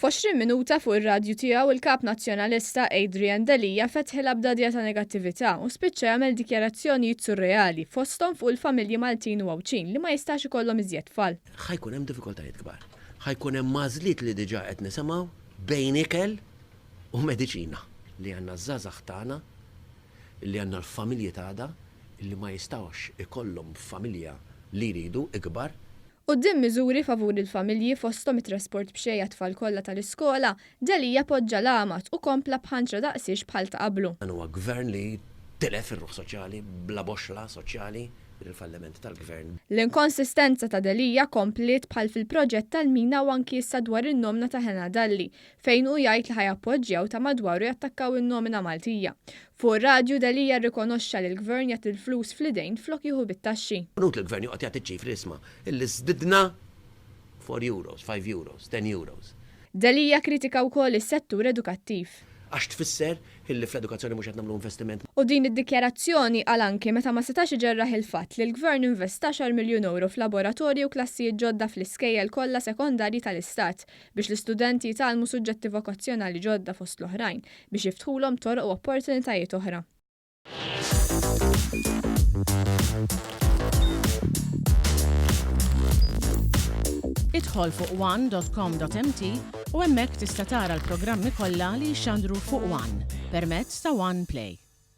F'20 minuta fuq ir-radju tiegħu il-Kap Nazzjonalista Adrian Delia fetħilha b'dagħdigħa ta' negattività u spiċċa jagħmel dikjarazzjonijiet surreali fosthom fuq il-familji Maltin u Għawdxin li ma jistax ikollhom iżjed tfal. Ħa jkun hemm diffikultajiet kbar. Ħa jkun hemm għażliet li diġà qed nisimgħu bejn ikel u mediċina. Li għandna ż-żgħażagħ tagħna, li għandna l-familji tagħda li ma jistgħux ikollhom familja li jridu ikbar. Quddiem miżuri favur il-familji fosthom it-trasport b'xejn għat-tfal kollha tal-iskola, Delia poġġa l-għamad u kompla b'ħanċra daqsiex bħal ta' qablu. Dan huwa gvern li tilef ir-ruħ soċjali, bla boxxla soċjali, il-falliment tal-gvern. L-inkonsistenza ta' Delia kompliet bħal fil-proġett tal-mina u anki issa dwar in-nomina ta' Hena Dalli, fejn hu jgħid li ħa jappoġġjaw ta' madwaru jattakkaw in-nomina Maltija. Fuq ir-radju Delia rrikonoxxa li l-Gvern jagħti l-flus fl-idejn flok jieħu bit-taxxi. Inutli l-Gvern joqgħod jagħti ċ-ċifri isma' illi żdidna four euros, five euros, ten euros. Delia kkritika wkoll is-settur edukattiv. Għax tfisser illi fl-edukazzjoni mhux qed nagħmlu investiment. U din id-dikjarazzjoni qal anki meta ma setax iġerraħ il-fatt li l-Gvern investa għaxar miljun ewro f'laboratorji u klassijiet ġodda fl-iskejjel kollha sekondarji tal-Istat biex l-istudenti jitgħallmu suġġetti vokazzjonali ġodda fost l-oħrajn biex jiftħulhom toroq u opportunitajiet oħra. Idħol fuq one.com.mt u hemmhekk tista' tara l-programmi kollha li jixxandru fuq One permezz ta' One Play.